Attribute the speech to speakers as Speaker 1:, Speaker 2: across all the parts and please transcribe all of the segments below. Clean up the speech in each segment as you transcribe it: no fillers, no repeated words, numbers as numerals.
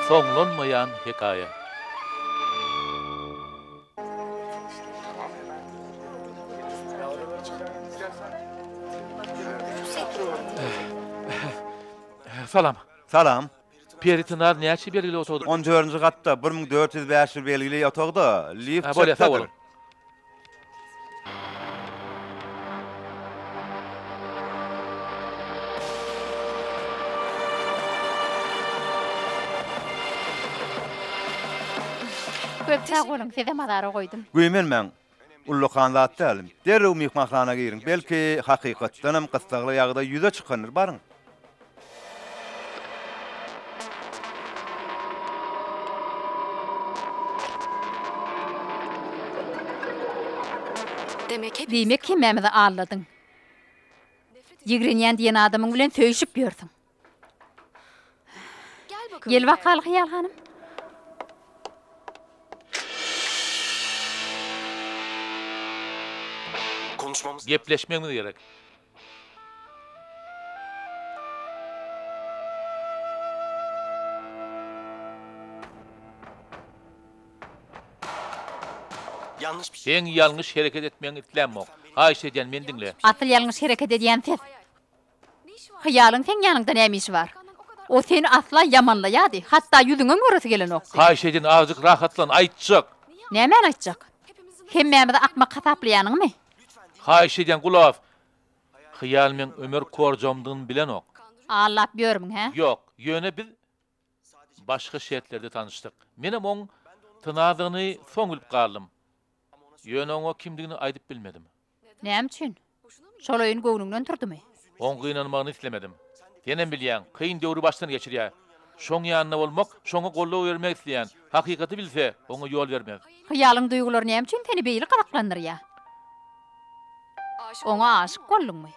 Speaker 1: Soňlanmaýan hekaýa. Salam.
Speaker 2: Salam.
Speaker 1: Peri Tynaz näçe belgili otagda?
Speaker 2: On dördünji gatda, 1405 belgili otagda, lift
Speaker 1: Ha, bolýar, sag
Speaker 2: çepdedir.
Speaker 1: boluň.
Speaker 3: Köp sag boluň, sizem azara goýdum.
Speaker 2: Güýmenmäň. Ullakan zat däl. Derrew myhmanhana giriň. Belki, hakykatdanam gyssagly ýagdaý ýüze çykandyr. Baryň.
Speaker 3: Diýmek hemmämizi aldadyň. Ýigrenýän diýen adamyň bilen söýüşip ýörsüň. Gel bakaly Hyýal hanym.
Speaker 1: Gepleşmegimiz gerek. Seň ýalňyş hereket etmegiňi islämok. Haýyş edýän, meni diňle.
Speaker 3: Asyl ýalňyş hereket edýän siz. Hyýalyň seň ýanyňda näme işi bar? O seni asla ýamanlaýardy, hatda ýüzüňem göresi gelenokdy.
Speaker 1: Haýyş edýän, azajyk rahatlan, aýtjak.
Speaker 3: Nämäni aýtjak? Hemmämizi akmak hasaplaýanyňmy?
Speaker 1: Haýyş edýän, gulak as. Hyýal meň Ömer Korjamdygyny bilenok.
Speaker 3: Aldap ýörmüň, hä?
Speaker 1: Ýok, ýöne biz başga şertlerde tanyşdyk. Menem oň Tynadygyny soň bilip galdym. Ýöne oňa kimdigini aýdyp bilmedim.
Speaker 3: Näme üçin? Şol oýun göwnüňden turdumy?
Speaker 1: Oň gynanmagyny islemedim. Senem bilýäň, kyn döwri başdan geçirýär. Şoň ýanynda bolmak, şoňa goldaw bermek isleýän. Hakykaty bilse, oňa ýol bermez.
Speaker 3: Hyýalyň duýgulary näme üçin seni beýle gyzyklandyrýar? Oňa aşyk bolduňmy?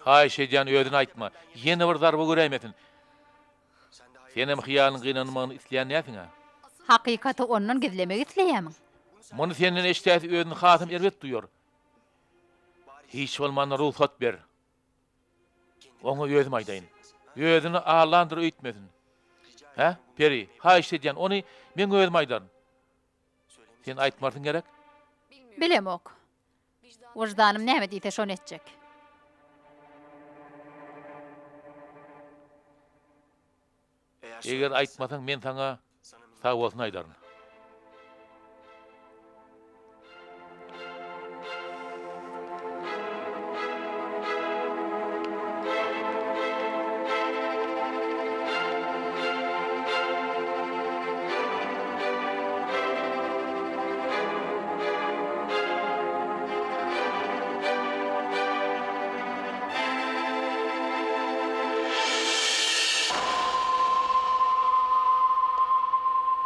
Speaker 1: Haýyş edýän özüne aýtma. Ýene bir zarba göräýmesin. Senem hyýalyň gynanmagyny isleýän dälsiň-ä?
Speaker 3: Hakykaty ondan gizlemegi isleýärmiň?
Speaker 1: Muny senden eşidäýse özüni hasam erbet duýar. Hiç bolmanda rugsat ber. Oňa özüm aýdaýyn. Özüni aldandyr öýtmesin. Hä, Peri, haýyşt edýän, ony meň özüm aýdaryn. Sen aýtmarsyň gerek?
Speaker 3: Bilemok. Wyždanym näme diýse şony etjek.
Speaker 1: Eger aýtmasaň men saňa sag bolsun aýdaryn.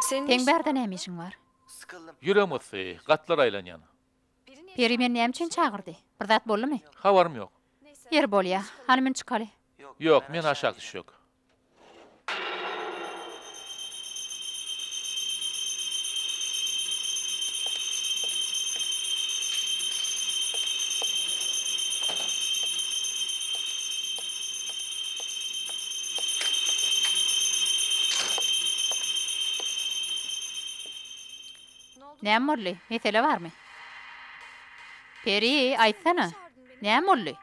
Speaker 3: Seň bärde näme işiň bar?
Speaker 1: Ýüregim gysdy, gatlar aýlanýan.
Speaker 3: Peri meni näme üçin çagyrdy? Bir zat boldumy?
Speaker 1: Habarym ýok.
Speaker 3: Ýeri bolýa. Hany mün çykaly.
Speaker 1: Ýok, men aşak düşjek.
Speaker 3: Näme boldy? Mesele barmy? Peri, aýtsana, näme boldy?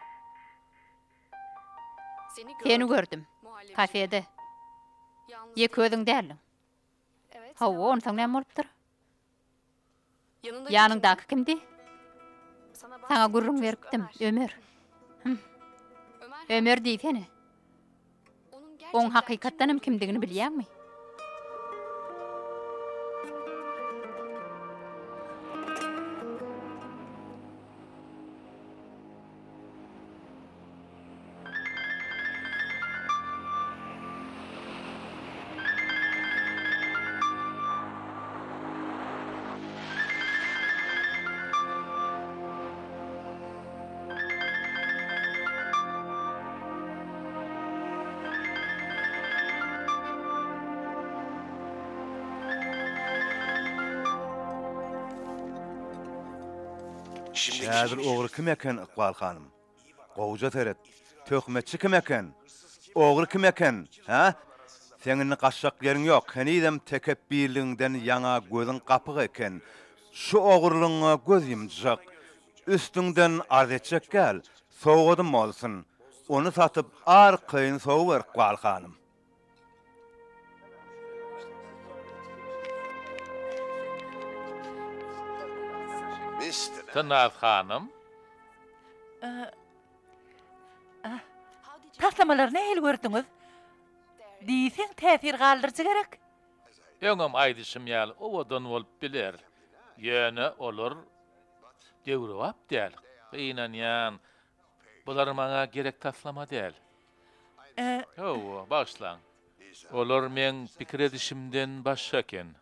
Speaker 4: Seni
Speaker 3: gördüm. Kafede. Ýeke özüň däldiň. Hawa, onsoň näme bolupdyr? Ýanyňdaky kimdi? Saňa gürrüň beripdim, Ömer. Hüm. Ömer diýsene. Oň hakykatdanam kimdigini bilýäňmi?
Speaker 2: Häzir ogry kim eken, Ykbal hanym? Gowuja seret. Töhmetçi kim eken? Ogry kim eken, hä? Seň indi gaçjak ýeriň ýok. Henizem tekepbirligiňden ýaňa gözüň gapyk eken. Şu ogurlygyňa göz ýumjak. Üstüňden arz etjek däl. Sowgadym bolsun. Ony satyp arkaýyn sowuber, Ykbal hanym.
Speaker 1: Tynaz hanym.
Speaker 4: Taslamalary nähili gördüňiz? Diýseň täsir galdyryjy gerek.
Speaker 1: Öňem aýdyşym ýaly owadan bolup biler. Ýöne olar döwrebap däl. Gynanýan, bular maňa gerek taslama däl. Hawa, bagyşlaň. Olar meň pikir edişimden başga eken.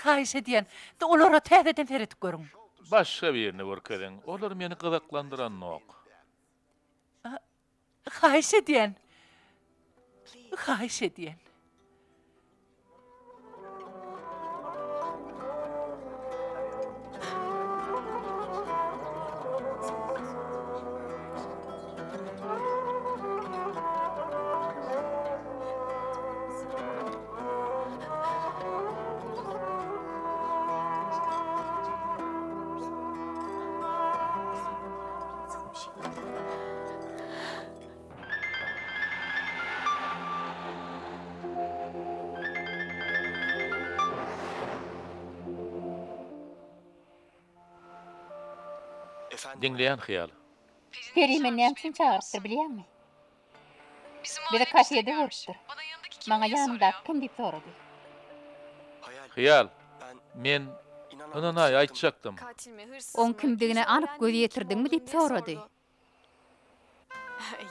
Speaker 4: Haýyş edýän, olara täzeden seredip görüň.
Speaker 1: Başga birini görkeziň. Olar meni gyzyklandyranok.
Speaker 4: Haýyş edýän. Haýyş edýän.
Speaker 1: Diňleýän hyýal.
Speaker 3: Peri meni näme üçin çagyrypdyr bilýäňmi? Bizi kafede görüpdir. Maňa ýanyňdaky kim diýip sorady.
Speaker 1: Hyýal, men ynanaý aýtjakdym.
Speaker 3: Oň kimdigine anyk göz ýetirdiňmi diýip sorady.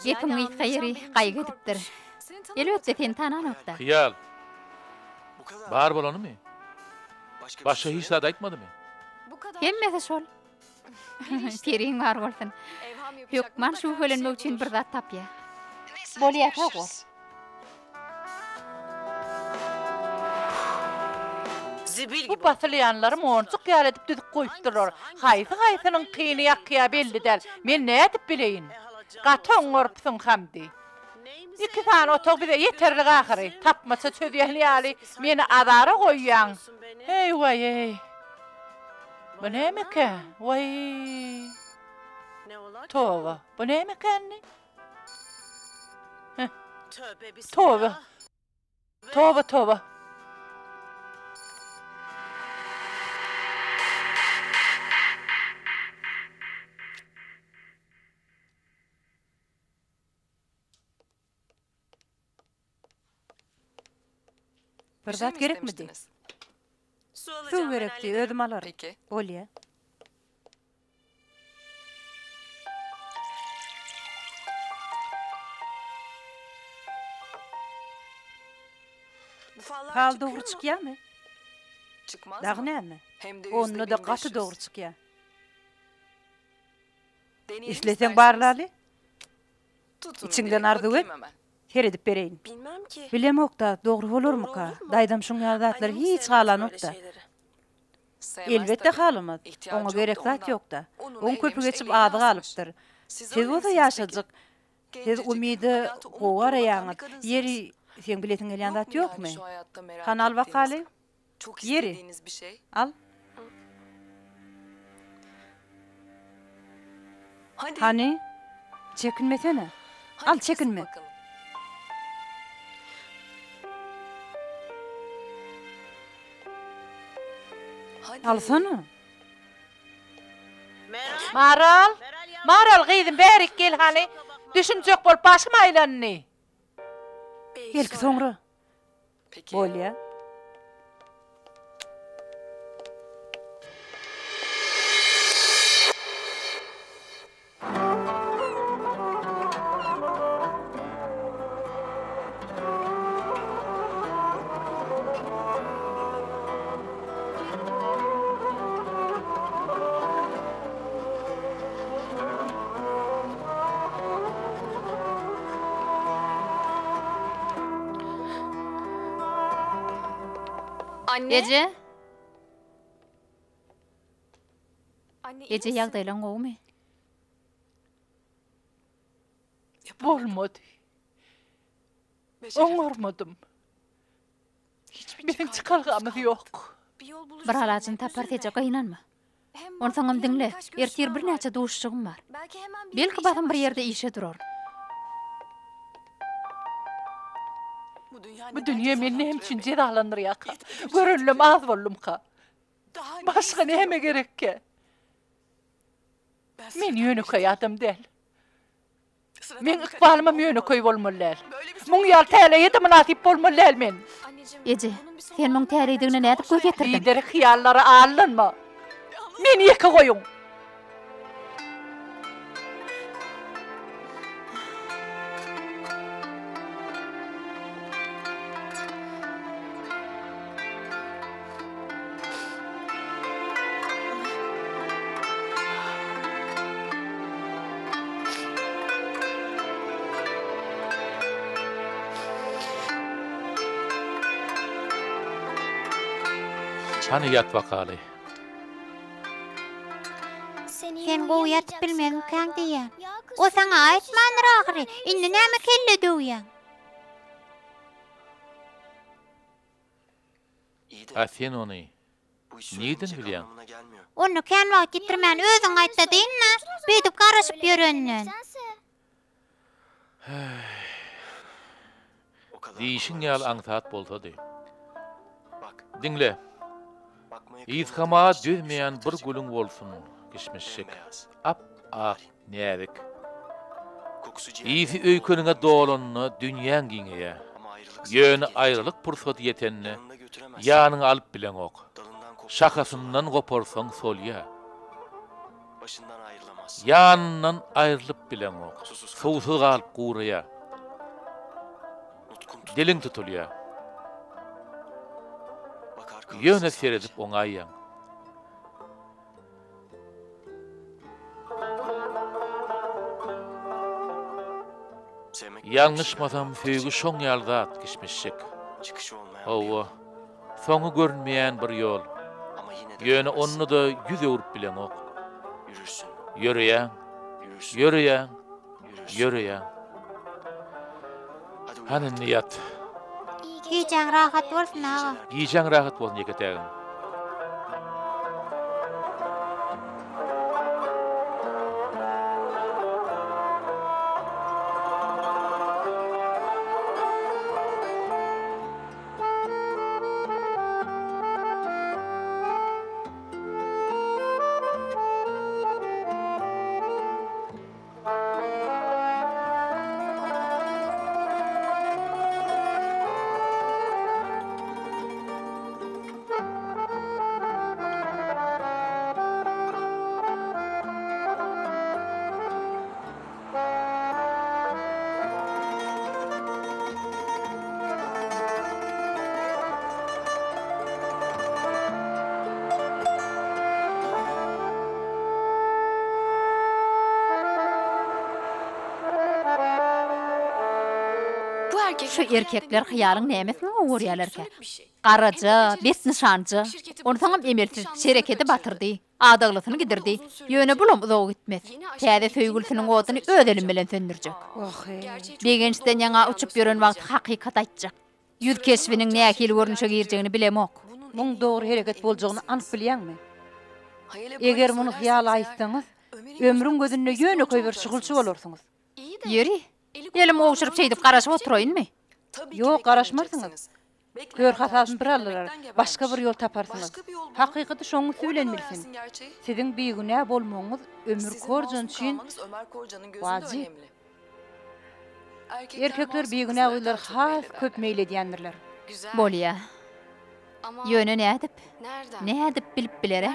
Speaker 3: Gepiň gysga ýeri gaýgy edipdir. Elbetde seni tananok-da.
Speaker 1: Hyýal, bar bolanymy? Başga hiç zat aýtmadymy?
Speaker 3: Hemmesi şol. Periň bar bolsun. Hökman şübhelenmek üçin bir zat tapýar. Bolýa sag bol.
Speaker 4: Bu basylýanlary monjuk ýaly edip düzüp goýupdyrlar. Haýsy-haýsynyň kyny ýakýa belli däl. Men nädip bileýin? Gaty oňarypsyň Hamdi. Iki sany otag bize ýeterlik ahyry. Tapmaça çözýän ýaly meni azara goýýaň. Heý waý-eý. Bu nämekä? Waý! Toba, bu nämekä indi? Heh. Toba. Toba, toba.
Speaker 5: Bir zat gerekmidi? Suw gerekdi, özüm alaryn. Bolýa. Pal dogry çykýamy? Dagy näme? Onda-da gaty dogry çykýa. Isleseň barlaly. Içiňden arzuw et, seredip bereýin. Bilemok-da, dogry bolarmyka? Daýzam şuň ýaly zatlary hiç halanok-da. Elbetde halamaz. Oňa gerek zat ýok-da. Oň köpi geçip azy galypdyr. Siz bolsa ýaşajyk. Siz umyda gowy garaýaňyz. Ýeri, seň bilesiň gelýän zat ýokmy? Hany al bakaly. Ýeri, al. Hany, çekinmesene. Al, çekinme. Alsana.
Speaker 4: Maral! Maral gyzym, bärik gel hany. Düşünjek bolup başym aýlandy.
Speaker 5: Belki soňra. Bolýa.
Speaker 3: Eje. Eje, ýagdaýlaň gowumy?
Speaker 4: Bolmady. Oňarmadym. Biziň çykalgamyz ýok.
Speaker 3: Bir alajyny taparys eje, gynanma. Onsoňam diňle, ertir birnäçe duşuşygym bar. Belki basym bir ýerde işe duraryn.
Speaker 4: Bu dünýe meni näme üçin jezalandyrýarka? Görenlem az boldumka? Başga näme gerekkä? Men ýönekeý adam däl. Meň ykbalymam ýönekeý bolmaly däl. Muň ýaly täleýe-de mynasyp bolmaly däl men.
Speaker 3: Eje, sen muň täleýdigine nädip göz ýetirdiň?
Speaker 4: Biderek hyýallara aldanma. Meni ýeke goýuň.
Speaker 1: Hany ýat bakaly.
Speaker 6: Sen gowy ýatyp bilmezmikäň diýýän. O saňa aýtmandyr ahyry. Indi näme kelle döwýäň?
Speaker 1: A sen ony nirden bilýäň?
Speaker 6: Onda kän wagt ýitirmän özüň aýtda dynma, beýdip garaşyp ýörenden.
Speaker 1: Diýşiň ýaly aňsat bolsady. Diňle. Ysgama dözmeýän bir gülüň bolsun, kişmişjik. Ap-ak, näzik. Ysy öýkeniňe dolanda dünýäň giňeýär. Ýöne aýralyk pursady ýetende, ýanyňa alyp bileňok. Şahasyndan goparsaň solýar. Ýanyndan aýrylyp bileňok. Suwsuz galyp guraýar. Diliň tutulýar. Ýöne seredip oňaýýaň. Ýalňyşmasam söýgi şoň ýaly zat kişmişjik. Hawa, soňy görünmeýän bir ýol. Ýöne onda-da ýüz öwrüp bileňok. Ýöreýäň, ýöreýäň, ýöreýäň. Hany indi ýat.
Speaker 6: Gijäň rahat bolsun aga.
Speaker 1: Gijäň rahat bolsun ýeketägim.
Speaker 3: Şu erkekler hyýalyň nämesini gowy görýärlerkä? Garaja, betnyşanja. Onsoňam emelsiz, şerekedi batyrdy, adaglysyny gidirdi. Ýöne bulam uzaga gitmez. Täze söýgülisiniň oduny öz elim bilen söndürjek. Begençden ýaňa uçup ýören wagty hakykat aýtjak. Ýüz keşbiniň nähili görnüşe girjegini bilemok.
Speaker 5: Muň dogry hereket boljagyny anyk bilýäňmi? Eger muny hyýala aýtsaňyz, ömrüň gözünde ýönekeý bir şugulçy bolarsyňyz.
Speaker 3: Ýeri, elimi gowşuryp şeýdip garaşyp oturaýynmy?
Speaker 5: Ýok, garaşmarsyňyz. Kör hasabyny bir aldyrar, başga bir ýol taparsyňyz. Hakykaty şoň üsti bilen bilsin. Siziň bigünä bolmagyňyz Ömür Korjan üçin wajyp. Erkekler bigünä gyzlara has köp meýil edýändirler.
Speaker 3: Bolýa. Ýöne nädip? Nädip bilip biler-ä?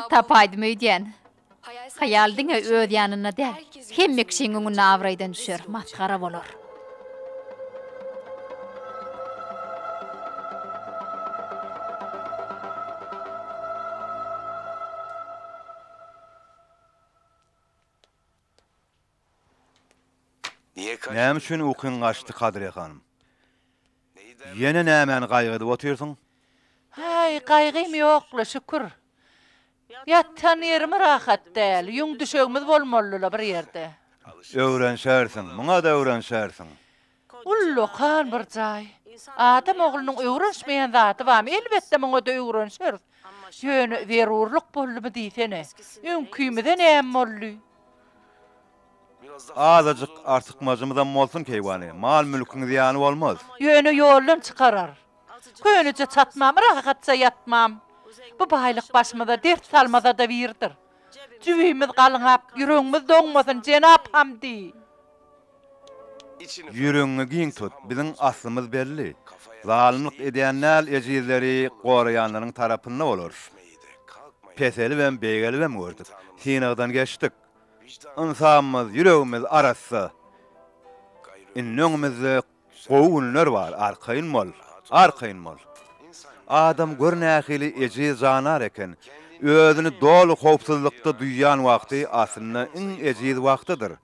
Speaker 3: Tapaýdym öýdýän. Hyýal diňe öz ýanynda däl, hemme kişiň öňünde abraýdan düşer, masgara bolar.
Speaker 2: Näme üçin ukyň gaçdy, Kadriýe hanym? Ýene nämäni gaýgy edip otyrsyň?
Speaker 4: Häý, gaýgym ýok-la, şükür. Ýatan ýerim rahat däl. Ýüň düşegimiz bolmaly-la bir ýerde.
Speaker 2: Öwrenşersiň, muňa-da öwrenşersiň.
Speaker 4: Ullakan bir jaý. Adam oglunyň öwrenişmeýän zady barmy? Elbetde, muňa-da öwrenşeris. Ýöne zerurlyk boldumy diýsene. Öňkimize näme boldy?
Speaker 2: Azajyk artykmajymyzam bolsun, keýwany. Mal-mülküň zyýany bolmaz.
Speaker 4: Ýöne ýoldan çykarar. Köneje çatmam, rahatja ýatmam. Bu baýlyk başymyza dert salmasa-da birdir. Jübimiz galňap, ýüregimiz doňmasyn, jenap Hamdi!
Speaker 2: Ýüregiňi giň tut, biziň aslymyz belli. Zalymlyk edýän däl, ejizleri goraýanlaryň tarapynda bolarys. Peselibem, beýgelibem gördük. Synagdan geçdik. Ynsabymyz, ýüregimiz arassa. Indi öňümizde gowy günler bar, arkaýyn bol, arkaýyn bol. Adam gör nähili ejiz jandar eken. Özüni doly howpsuzlykda duýýan wagty aslynda iň ejiz wagtydyr.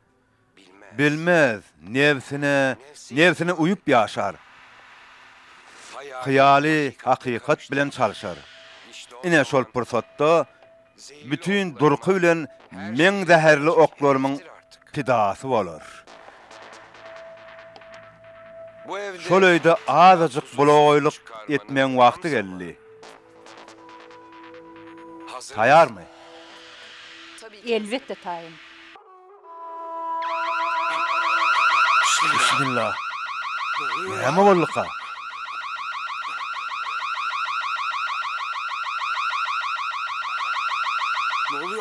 Speaker 2: Bilmez, nebsine, nebsine uýup ýaşar. Hyýaly hakykat bilen çalşar. Ine şol pursatda bütin durky bilen meň zäherli oklarymyň pidasy bolar. Şol öýde azajyk bulagaýlyk etmegiň wagty geldi. Taýarmy?
Speaker 5: Elbetde taýyn.
Speaker 2: Bismillah. Näme bolduka?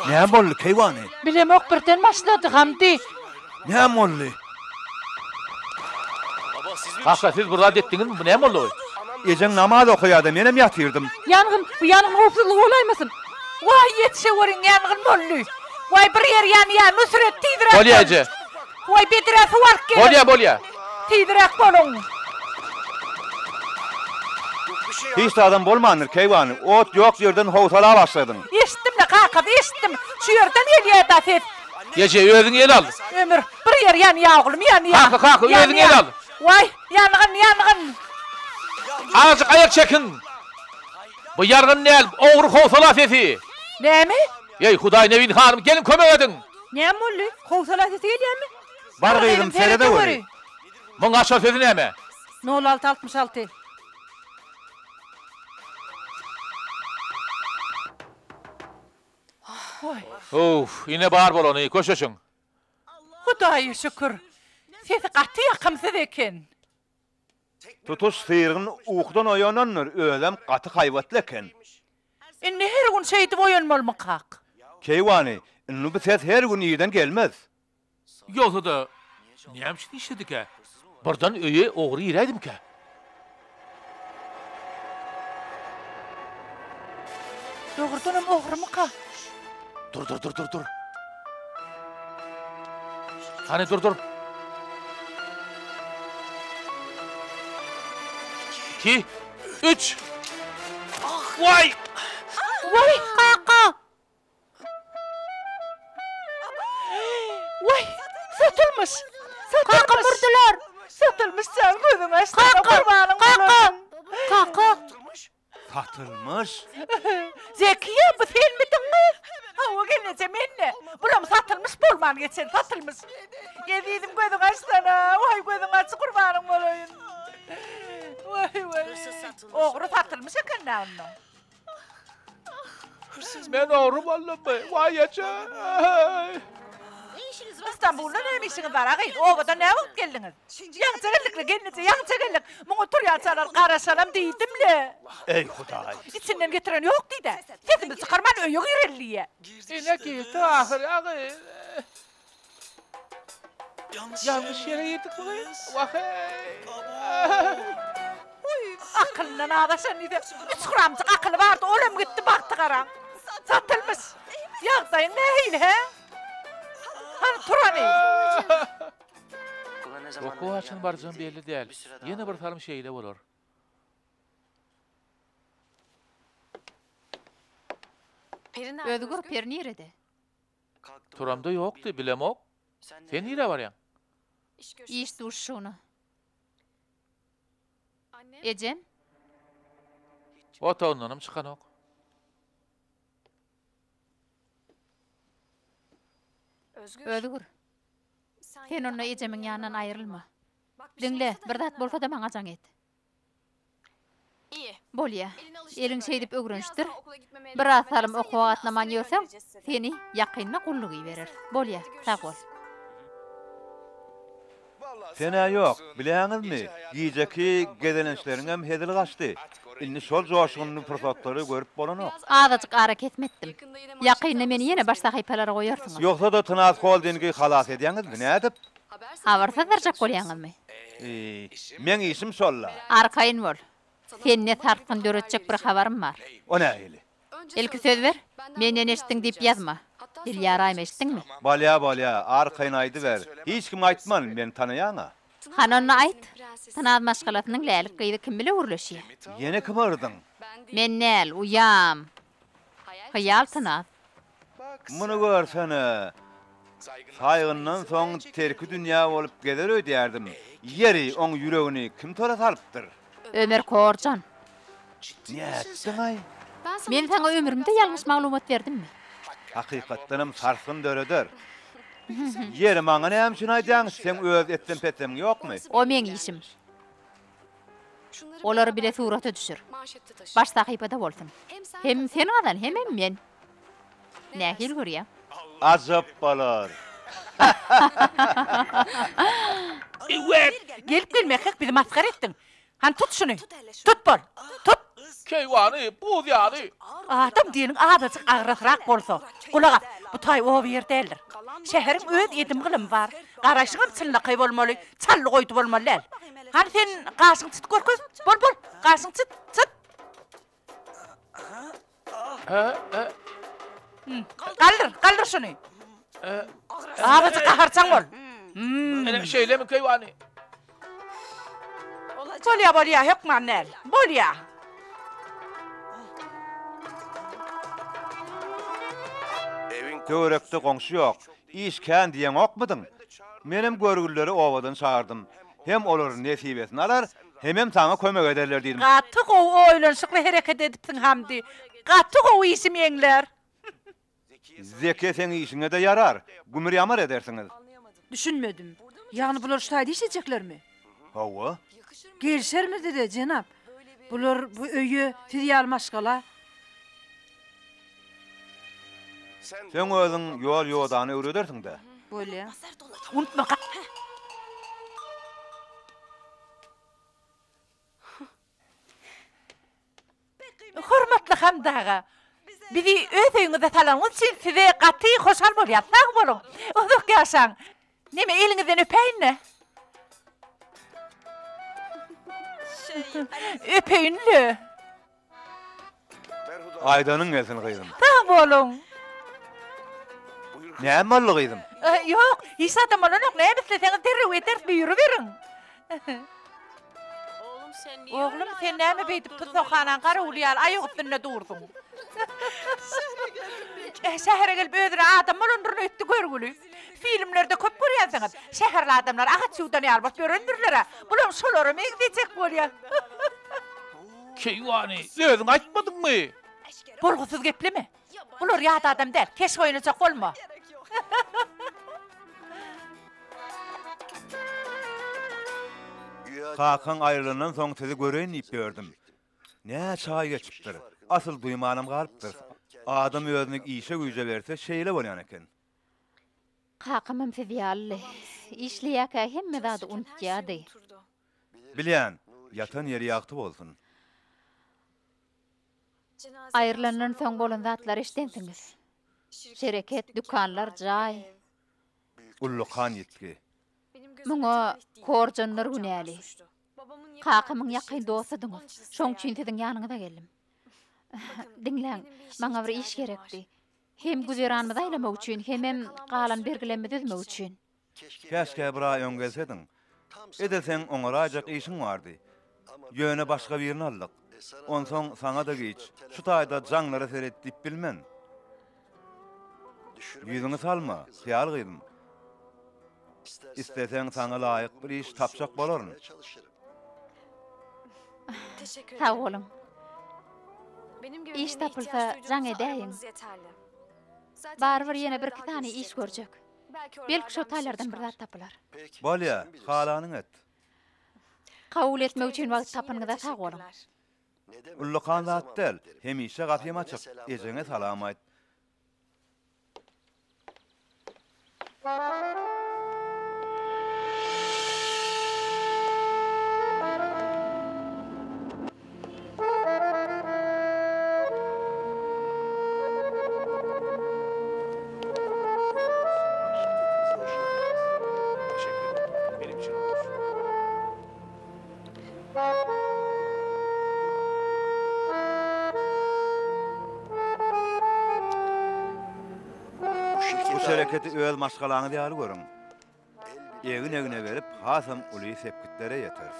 Speaker 2: Näme boldy, keýwany?
Speaker 4: Bilemok, birden başlady, Hamdy.
Speaker 2: Näme boldy?
Speaker 1: Kaka, siz bir zat etdiňizmi? Bu näme boldugy?
Speaker 2: Ejeň namaz okaýardy, menem ýatyrdym.
Speaker 5: Ýangyn, bu ýangyn howpsuzlygy bolaýmasyn?
Speaker 4: Waý, ýetişeweriň, ýangyn boldy. Waý, bir ýer ýanýar, Nusret, tizräk bol!
Speaker 1: Bolýa, eje.
Speaker 4: Waý, bedrä suw alyp geliň!
Speaker 1: Bolýa, bolýa.
Speaker 4: Tizräk boluň!
Speaker 2: Hiç zadam bolmandyr, keýwany. Ot ýok ýerden howsala başladyň.
Speaker 4: Eşitdim-le, kakasy, eşitdim. Şu ýerden gelýär-dä ses.
Speaker 1: Eje, özüň el al.
Speaker 4: Ömür, bir ýer ýanýar, oglum, ýanýar.
Speaker 1: Kaka, kaka, özüň el al.
Speaker 4: Waý, ýangyn, ýangyn!
Speaker 1: Azajyk aýak çekiň! Bu ýargyn däl, ogry howsala sesi.
Speaker 4: Näme?
Speaker 1: Eý, Hudaý, Nebin hanym, geliň kömek ediň!
Speaker 5: Näme boldy? Howsala sesi gelýärmi?
Speaker 2: Bar gyzym, seredeweri.
Speaker 1: Muň açar sözi näme?
Speaker 5: Nol alty 66.
Speaker 1: Owf, ine bar bolany, köşeşiň.
Speaker 4: Hudaýa şükür, sesi gaty ýakymsyz eken.
Speaker 2: Tutuş syrgyn ukudan oýanandyr, özem gaty haýbatly eken.
Speaker 4: Indi her gün şeýdip oýanmalymykak?
Speaker 2: Keýwany, indi bu ses her gün irden gelmez.
Speaker 1: Ýogsa-da, näme üçin işledikä? Birden öýe ogry giräýdimikä?
Speaker 4: Dogrudanam ogrumyka?
Speaker 1: Dur, dur, dur, dur, dur. Hany dur, dur. Iki, üç. Waý!
Speaker 4: Waý,
Speaker 6: kaka!
Speaker 4: Waý, satylmyş! Satylmyş!
Speaker 6: Kaka vurdular!
Speaker 4: Satylmyş jan gözüň açsana gurbanyň
Speaker 6: Kaka! Kaka!
Speaker 2: Satylmyş?
Speaker 4: Zekiýe, bu senmidiň gyz? Hawa gelneje, men-de. Bulam satylmyş bolman geçen, satylmyş. Ezizim gözüň açsana, waý gözüň aç gurbanyň bolaýyn. Waý, waý. Ogry satylmyş eken-dä onda.
Speaker 1: Men ogry boldummy? Waý eje!
Speaker 4: Istanbulda näme işiňiz bar, a gyz? Obadan näwagt geldiňiz? Ýaňyja geldik-le, gelneje, ýaňyja geldik. Muňa turýançalar garaşalam diýdim-le.
Speaker 2: Eý, Hudaý!
Speaker 4: Içinden getiren ýok diý-dä. Sesimizi çykarman öýe gireli diýýä.
Speaker 1: Ine girdi ahyry, a gyz. Ýalňyş ýere girdik bu gyz. Wah-eý!
Speaker 4: Oý, akylyndan azaşan diýse, üç gramjyk akyly bardy, olam gitdi bagty garaň. Satylmyş. Ýagdaýyň nähili, hä? Hany, tur hany.
Speaker 1: Okuwa haçan barjagym belli däl. Ýene bir salym şeýle bolar.
Speaker 3: Özgür, Peri nirede?
Speaker 1: Turamda ýokdy, bilemok. Sen nirä barýaň?
Speaker 3: Iş duşuşygyna. Ejem?
Speaker 1: Otagyndanam çykanok.
Speaker 3: Özgür. Sen onda ejemiň ýanyndan aýrylma. Diňle, bir zat bolsa-da maňa jaň et. Bolýa. Eliň şeýdip öwrenişdir. Biraz salym okuwa gatnaman ýörseň, seni ýakynda gulluga ibereris. Bolýa, sag bol.
Speaker 2: Sen-ä ýok, bilýäňizmi, gijeki gezelençleriňem hezili gaçdy. Indi şol joşgunly pursatlary görüp bolanok.
Speaker 3: Azajyk arakesme etdim. Ýakynda meni ýene baş sahypalara goýarsyňyz.
Speaker 2: Ýogsa-da Tynaz Holdingi halas edýäňizmi, nädip?
Speaker 3: Habar syzdyrjak bolýaňyzmy?
Speaker 2: Eý, meň işim şol-la.
Speaker 3: Arkaýyn bol. Sende sarsgyn döretjek bir habarym bar.
Speaker 2: O nähili?
Speaker 3: Ilki söz ber. Menden eşitdiň diýip ýazma. Dil ýaraýma, eşitdiňmi?
Speaker 2: Bolýa, bolýa, arkaýyn aýdyber. Hiç kime aýtman, meni tanaýaň-a.
Speaker 3: Hany onda aýt. Tynaz maşgalasynyň lälik gyzy kim bile gürleşýä?
Speaker 2: Ýene kimi yrdyň?
Speaker 3: Men däl, uýam. Hyýal Tynaz.
Speaker 2: Muny görsene. Saýgyndan soň terki dünýä bolup gezer öýdýärdim. Ýeri, oň ýüregini kim tora salypdyr?
Speaker 3: Ömer Korjan.
Speaker 2: Nätdiň-aý?
Speaker 3: Men saňa ömrümde ýalňyş maglumat berdimmi?
Speaker 2: Hakykatdanam sarsgyn döreder. Ýeri, maňa näme üçin aýdýaň, seň öz etsem-petsemiň ýokmy?
Speaker 3: O meň işim. Olary bile surata düşür. Baş sahypada bolsun. Hem sen gazan, hemem men. Nähili görýäň?
Speaker 2: Ajap bolar.
Speaker 4: Gelip gelmekek bizi masgara etdiň. Hany tut şuny. Tut bol. Tut.
Speaker 1: Keýwany, buz ýaly.
Speaker 4: Adam diýeniň azajyk agrasrak bolsa. Gulak as, bu taý oba ýer däldir. Şäheriň öz edim-gylymy bar. Garaýşyňam çynlakaý bolmaly, çally goýdy bolmaly däl. Hany sen gaşyňy çyt görkez. Bol, bol, gaşyňy çyt, çyt. Galdyr, galdyr şuny. Azajyk gaharjaň bol.
Speaker 1: Ine şeýlemi keýwany?
Speaker 4: Bolýa, bolýa, hökman däl. Bolýa.
Speaker 2: Töwerekde goňşy ýok. Iş kän diýeňokmydyň? Menem görgülileri obadan çagyrdym. Hem olar nesibesini alar, hemem saňa kömek ederler diýdim.
Speaker 4: Gaty gowy oýlanyşykly hereket edipsiň Hamdy. Gaty gowy işim ýeňlär.
Speaker 2: Zeke seň işiňe-de ýarar, gümür-ýamyr edersiňiz.
Speaker 5: Düşünmedim. Ýagny bular şu taýda işlejeklermi?
Speaker 2: Hawa.
Speaker 5: Gelişermi size, jenap? Bular bu öýe siz ýaly maşgala.
Speaker 2: Seň özüň ýol-ýodany öwredersiň-dä.
Speaker 5: Bolýa.
Speaker 4: Unutma. Hormatly Hamdy aga, bizi öz öýüňize salanyňyz üçin size gaty hoşal bolýas. Sag boluň. Uzak ýaşaň. Neme eliňizden öpäýin-le. Öpeýin-le.
Speaker 2: Aýdanyň gelsin gyzym.
Speaker 4: Sag boluň.
Speaker 2: Näme boldy gyzym?
Speaker 4: Ýok, hiç zadam bolanok. Näme isleseňiz derrew ederis, buýruberiň. Oglum, sen näme beýdip tussaghanaň garawuly ýaly aýak üstünde dursuň? Şähere gelip özüne adam bolandyryn öýtdi görgüli. Filmlerde köp görýänsiňiz, şäherli adamlar agaç ýuwdan ýaly bolup ýörendirler-ä. Bulam şolara meňzejek bolýar.
Speaker 1: Keýwany, özüň aýtmadyňmy?
Speaker 4: Bolgusyz gepleme. Bular ýat adam däl, keşp oýnajak bolma.
Speaker 2: Kakaň aýrylandan soň sizi göreýin diýip ýördüm. Näçe aý geçipdir, asyl duýmanam galypdyrys. Adam özüni işe-güýje berse şeýle bolýan eken.
Speaker 3: Kakamam siz ýalydy. Işleýärkä hemme zady unutýardy.
Speaker 2: Bilýän, ýatan ýeri ýagty bolsun.
Speaker 3: Aýrylandan soň bolan zatlary eşidensiňiz. Şereket, dükanlar, jaý.
Speaker 2: Ullakan ýitgi.
Speaker 3: Muňa Korjanlar günäli. Kakamyň ýakyn dostudyňyz. Şoň üçin siziň ýanyňyza geldim. Diňläň, maňa bir iş gerekdi. Hem güzeranymyzy aýlamak üçin, hemem galan bergilerimizi üzmek üçin.
Speaker 2: Käşgä bir aý öň gelsediň. Edil seň oňaraýjak işiň bardy. Ýöne başga birini aldyk. Onsoň saňa-da giç, şu taýda jaňlara seret diýip bilmen. Ýüzüňi salma, hyýal gyzym. Isleseň saňa laýyk bir iş tapjak bolaryn.
Speaker 3: Sag boluň. Iş tapylsa jaň edäýiň. Barybir ýene birki sany iş görjek. Belki şo taýlardan bir zat tapylar.
Speaker 2: Bolýa, halanyňy et.
Speaker 3: Kabul etmek üçin wagt tapanyňyza sag boluň.
Speaker 2: Ullakan zat däl, hemişe gapym açyk, ejeňe salam aýt. Bu şereketi öz maşgalaňyz ýaly görüň. Egin-egne berip, hasam uly sepgitlere ýeteris.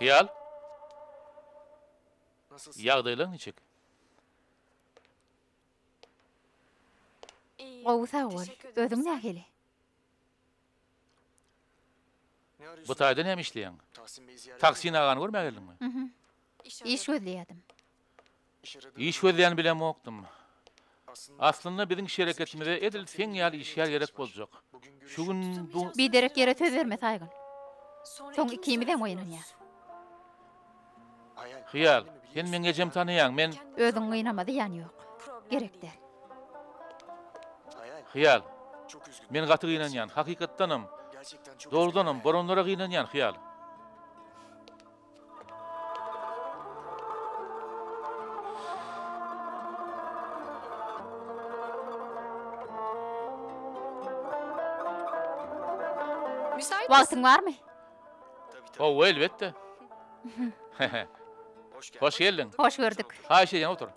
Speaker 1: Hyýal? Ýagdaýlaň niçik?
Speaker 3: Gowy sag bol. Özüň nähili?
Speaker 1: Bu taýda näme işleýäň? Tahsin agany görmäge geldiňmi?
Speaker 3: Iş gözleýärdim.
Speaker 1: Iş gözleýän bilemokdym. Aslynda biziň şereketimize edil seň ýaly işgär gerek boljak. Şu gün bu.
Speaker 3: Biderek ýere söz berme Saýgyn. Soň ikimizem gynanýas.
Speaker 1: Hyýal, sen meň ejemi tanaýaň, men.
Speaker 3: Özüňi gynama zyýany ýok. Gerek däl.
Speaker 1: Hyýal, men gaty gynanýan, hakykatdanam, dogrudanam, bolanlara gynanýan, Hyýal.
Speaker 3: Wagtyň barmy?
Speaker 1: Hawa, elbetde. Hoş geldiň.
Speaker 3: Hoş gördük.
Speaker 1: Haýyş edýän, otur.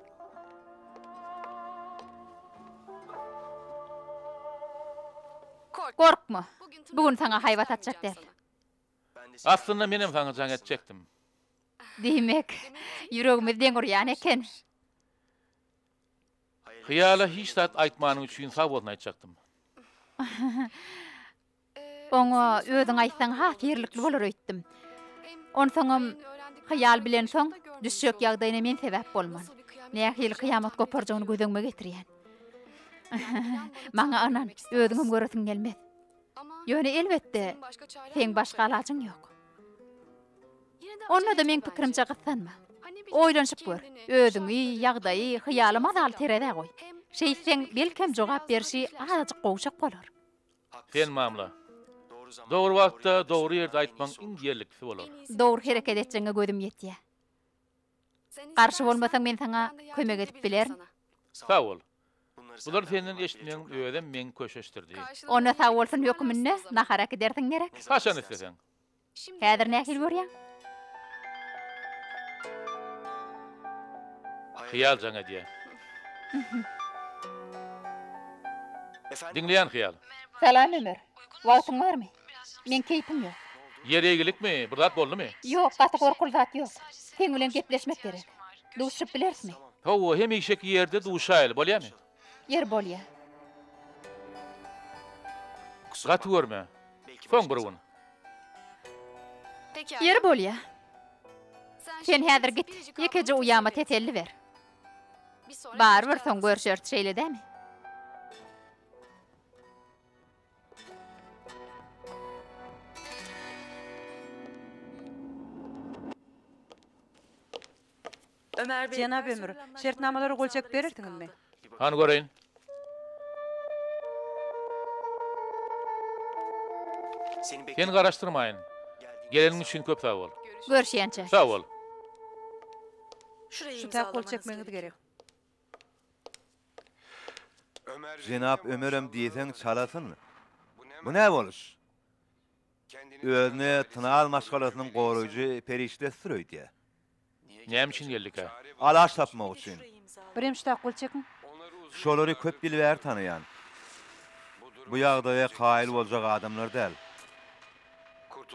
Speaker 3: Gorkma. Bu gün saňa haýbat atjak däl.
Speaker 1: Aslynda menem saňa jaň etjekdim.
Speaker 3: Diýmek, ýüregimiz deň urýan eken.
Speaker 1: Hyýala hiç zat aýtmanyň üçin sag bolsun aýtjakdym.
Speaker 3: Oňa özüň aýtsaň has ýerlikli bolar öýtdüm. Onsoňam Hyýal bilensoň, düşjek ýagdaýyna men sebäp bolman. Nähili kyýamat goparjagyny göz öňüme getirýän. Maňa ynan, özüňem göresiň gelmez. Ýöne elbetde, seň başga alajyň ýok. Onda-da meň pikirimçe gyssanma. Oýlanyşyp gör. Özüňi, ýagdaýy, hyýaly mazaly terezä goý. Şeýtseň, belkem jogap berşi azajyk gowşak bolar.
Speaker 1: Sen mamla. Dogry wagtda, dogry ýerde aýtmaň iň ýerliklisi bolar.
Speaker 3: Dogry hereket etjegiňe gözüm ýetýär. Garşy bolmasaň men saňa kömek edip bilerin.
Speaker 1: Sag bol. Bulary senden eşitmegiň özem meň köşeşdirdi.
Speaker 3: Onda sag bolsun höküminde nahar äkidersiň gerek?
Speaker 1: Haçan isleseň.
Speaker 3: Häzir nähili görýäň?
Speaker 1: Hyýal jaň edýär. Diňleýän Hyýal.
Speaker 3: Salam Ömer. Wagtyň barmy? Meň keýpim ýok.
Speaker 1: Ýer eýgilikmi? Bir zat boldumy?
Speaker 3: Ýok, gaty gorkuly zat ýok. Seň bilen gepleşmek gerek. Duşup bilerismi?
Speaker 1: Hawa, hemişeki ýerde duşaýaly, bolýamy?
Speaker 3: Ýer bolýa.
Speaker 1: Gaty görme. Soň bir gün.
Speaker 3: Ýeri bolýa. Sen häzir git, ýekeje uýama teselli ber. Barybir soň görşeris, şeýle dämi?
Speaker 5: Jenap Ömür, şertnamalara gol çekip berersiňizmi?
Speaker 1: Hany göreýin. Seni garaşdyrmaýyn. Geleniň üçin köp sag bol.
Speaker 3: Görüşýänçä.
Speaker 1: Sag bol.
Speaker 5: Şu tak gol çekmegiňiz gerek.
Speaker 2: Jenap Ömerem diýseň çalasyn. Bu nä boluş? Özüni Tynal maşgalasynyň goraýjy perişdesidir öýdýär.
Speaker 1: Näme üçin geldikä?
Speaker 2: Alaç tapmak üçin.
Speaker 5: Birem şu tak gol çekiň.
Speaker 2: Şolary köp ýyl bäri tanaýan. Bu ýagdaýa kaýyl boljak adamlar däl.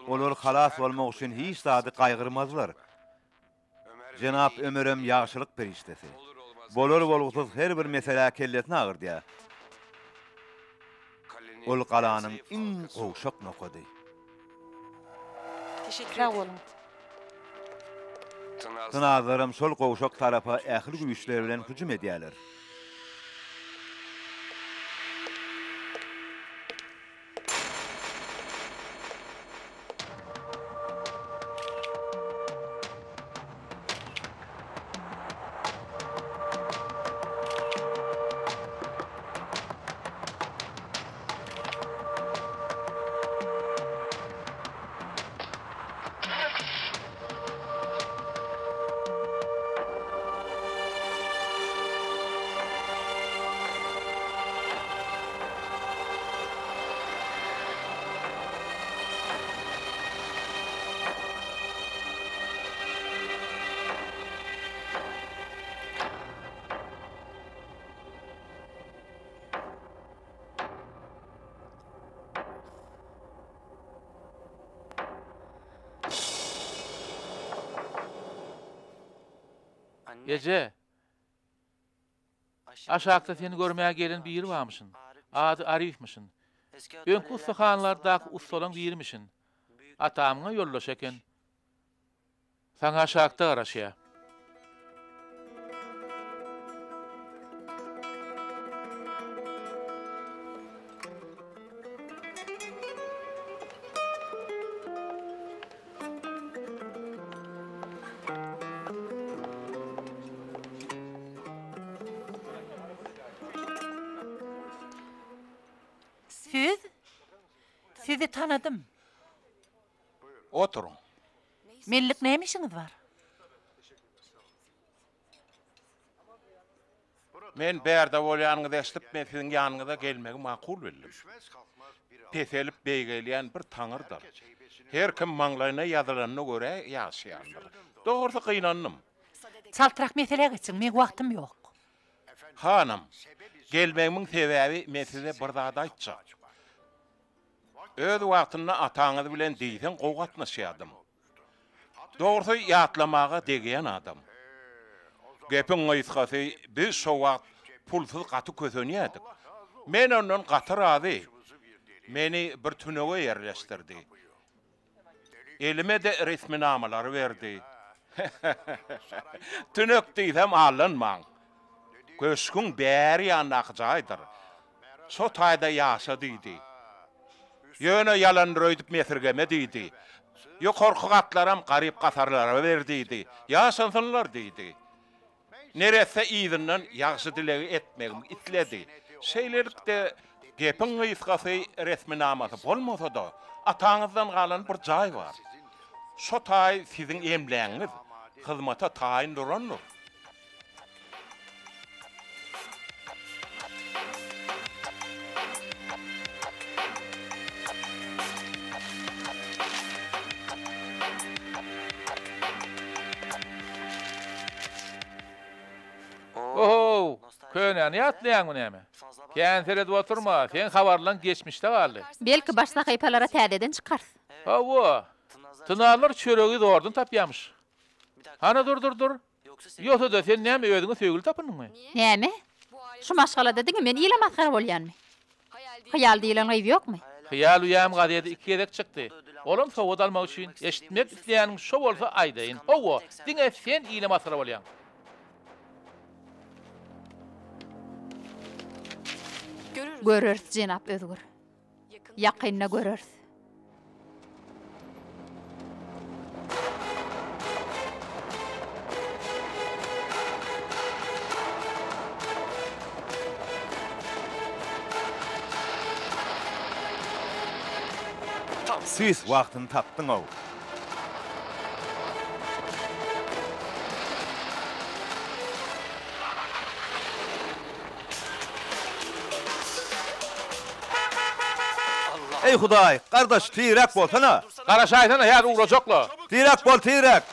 Speaker 2: Olar halas bolmak üçin hiç zady gaýgyrmazlar. Jenap Ömerem ýagşylyk perişdesi. Bolar-bolgusyz her bir meselä kellesini agyrdýar. Ol galanyň iň gowşak nokady.
Speaker 5: Sag boluň.
Speaker 2: Tynazlaram şol gowşak tarapa ähli güýçleri bilen hüjüm edýärler.
Speaker 1: Eje, aşakda seni görmäge gelen biri barmyşyn. Ady Arifmişin. Öňki ussahanlardaky ussalaň birimişin. Atamyňa ýoldaş eken. Saňa aşakda garaşýar.
Speaker 4: Siz? Sizi tanadym.
Speaker 7: Oturyň.
Speaker 4: Menlik näme işiňiz bar?
Speaker 7: Men bärde bolýanyňyzy eşidip, men siziň ýanyňyza gelmegi makul bildim. Peselip beýgelýän bir Taňrydyr. Her kim maňlaýyna ýazylanyna görä ýaşaýandyr. Dogrusy gynandym.
Speaker 4: Çaltrak meselä geçiň, meň wagtym ýok.
Speaker 7: Hanym, gelmegimiň sebäbi men size bir zat aýtjak. Öz wagtynda ataňyz bilen diýseň gowy gatnaşýardym. Dogrusy, ýatlamaga degýän adam. Gepiň gysgasy, biz şo wagt pulsuz gaty kösenýärdik. Men ondan gaty razy. Meni bir tünege ýerleşdirdi. Elime-de resminamalary berdi. Tünek diýsem aldanmaň. Köşgüň bäri ýanyndaky jaýdyr. Şo taýda ýaşa diýdi. Ýöne ýalandyr öýdüp mesirgeme diýdi. Ýokarky gatlaram garyp-gasarlara ber diýdi. Ýaşansynlar diýdi. Neresse yzyndan ýagşy dilegi etmegimi isledi. Şeýlelikde, gepiň gysgasy resminamasy bolmasa-da, ataňyzdan galan bir jaý bar. Şo taý siziň emlägiňiz, hyzmata taýyn durandyr.
Speaker 1: Ohow, könäni ýatlaýaňmy näme? Kän seredip oturma, seň habarlaň geçmişde galdy.
Speaker 3: Belki baş sahypalara täzeden çykarys.
Speaker 1: Hawa, tynarlar çöregi zordan tapýamyş. Hana dur dur dur. Ýogsa-da sen näme özüňe söýgüli tapyndyňmy?
Speaker 3: Näme? Şu maşgalada diňe men ile masgara bolýanmy? Hyýal diýlen gyz ýokmy?
Speaker 1: Hyýal uýam gazede iki gezek çykdy. Olam sowgat almak üçin. Eşitmek isleýäniň şo bolsa aýdaýyn. Hawa, diňe sen ile masgara bolýaň.
Speaker 3: Göreris, jenap Özgür. Ýakynda göreris.
Speaker 2: Tüýs wagtyny tapdyň-ow. Eý Hudaý, gardaş, tizräk bolsana!
Speaker 1: Garaşaýsana, häzir ugrajakla.
Speaker 2: Tizräk bol, tizräk!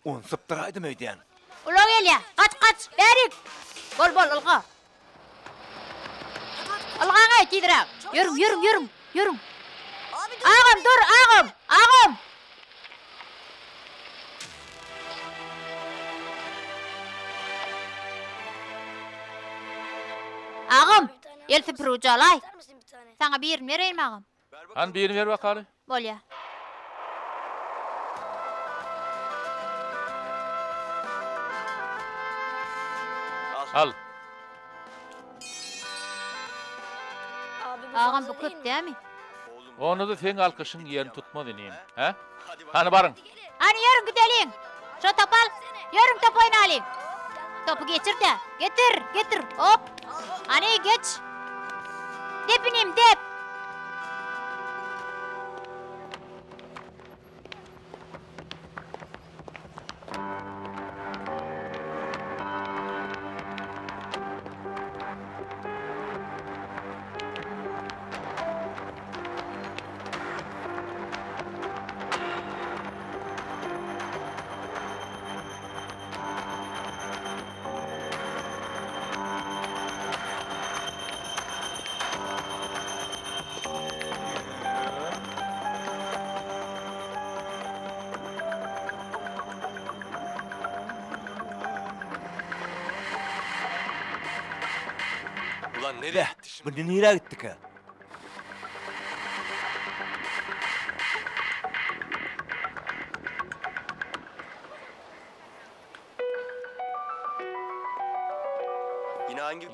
Speaker 2: Ony sypdyraýdym öýdýän.
Speaker 6: Ulag gelýär. Gaç, gaç, bärik! Bol, bol, ylga!
Speaker 3: Ylgaň-aý, tizräk! Ýörüň, ýörüň, ýörüň, ýörüň! Agam, dur, agam! Agam! Agam, el süpürgiji alaý. Saňa birini bereýinmi, agam?
Speaker 1: Hany birini ber bakaly.
Speaker 3: Bolýa.
Speaker 1: Al.
Speaker 3: Agam bu köp dämi?
Speaker 1: Onda-da seň alkyşyň ýerini tutmaz inim. Hä? Hany baryň.
Speaker 3: Hany ýörüň gideliň. Şo topy al. Ýörüň top oýnalyň. Topy geçir-de. Getir, getir. Hop. Hany geç. Dep inim, dep.
Speaker 2: Beh, bu nirä gitdikä?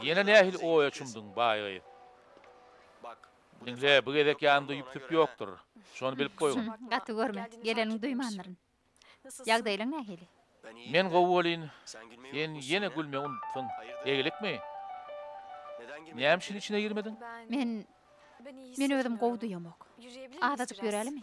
Speaker 1: Ýene nähili oýa çümdüň, baý gyz? Diňle, bu gezek ýanymda ýüp-süp ýokdur. Şony bilip goýgun.
Speaker 3: Gaty görme, geleniňi duýmandyryn. Ýagdaýlaň nähili?
Speaker 1: Men gowy welin, sen ýene gülmegi unutdyň. Egilikmi? Näme üçin içine girmediň?
Speaker 3: Men, men özüm gowy duýamok. Azajyk ýörälimi?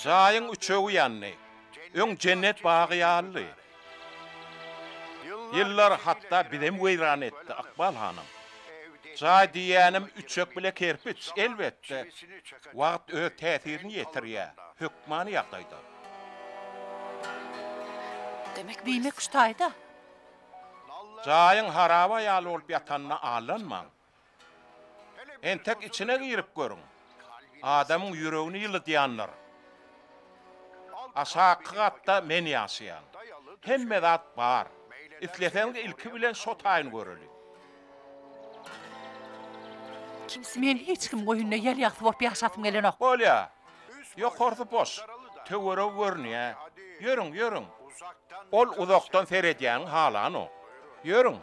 Speaker 7: Jaýyň üçegi ýandy. Öň jennet bagy ýalydy. Ýyllar hatda bizem weýran etdi, Ykbal hanym. Jaý diýýänim üçek bile kerpiç, elbetde, wagt öz täsirini ýetirýär, hökmany ýagdaýda.
Speaker 4: Diýmek şu taýda.
Speaker 7: Jaýyň haraba ýaly bolup ýatanyna aldanmaň. Entek içine girip görüň. Adamyň ýüregini ýylydýandyr. Aşaky gatda men ýaşaýan. Hemme zat bar. Isleseňiz ilki bilen şo taýyny göreli.
Speaker 4: Men hiç kimiň öýünde ýel ýagty bolup ýaşasym gelenok.
Speaker 7: Bolýa. Ýokarsy boş. Töweregi görünýä. Ýörüň, ýörüň. Ol uzakdan seredýäniň halanok. Ýörüň.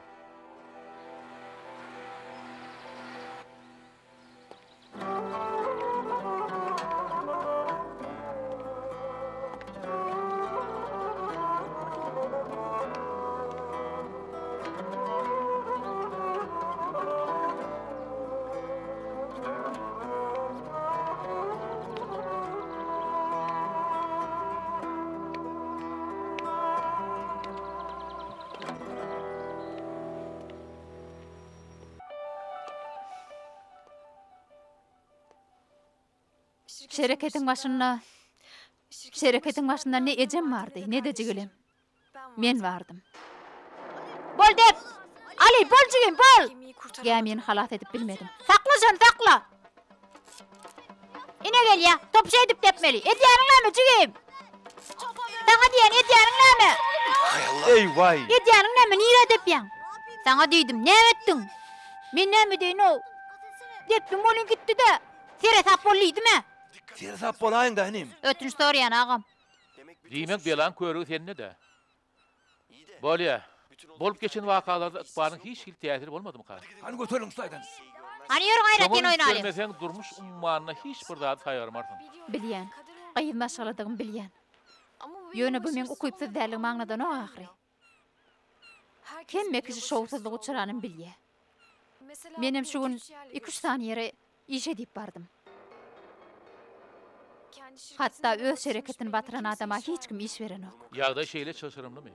Speaker 3: Şereketiň başynda Şereketiň başynda ne ejem bardy, ne-de jigilem. Men bardym. Bol dep! Aly, bol jigim, bol! Gämini halas edip bilmedim. Sakla şony, sakla! Ine gelýä, topy şeýdip depmeli. Edýäniň näme, jigim? Saňa diýen, edýäniň näme?
Speaker 2: Eý, waý!
Speaker 3: Edýäniň näme, nirä depýäň? Saňa diýdim, näme etdiň? Men näme edeýin-ow? Depdim welin gitdi-dä. Seresap bol diýdim-ä.
Speaker 2: Seresap bolaýyň-da, inim.
Speaker 3: Ötünç soraýan, agam.
Speaker 1: Diýmek, belaň körügi sende-dä. Bolýa. Bolup geçen wakalarda ykbalyň hiç hili täsiri bolmadymyka?
Speaker 2: Hany göteriliň şu taýdan.
Speaker 3: Hany ýörüň aýratyn
Speaker 1: Şoňa üns
Speaker 3: oýnalyň.
Speaker 1: bermeseň durmuş ummanyna hiç bir zady saýgarmarsyň.
Speaker 3: Bilýän. Gyz maşgaladygymy bilýän. Ýöne bu meň ukypsyz däldigimi aňladanok ahyry. Hemme kişi şowsuzlyga uçranymy bilýä. Menem şu gün iküç sany ýere işe diýip bardym. Hatda öz şereketini batyran adama hiç kim iş berenok.
Speaker 1: Ýagdaý şeýle çylşyrymlymy?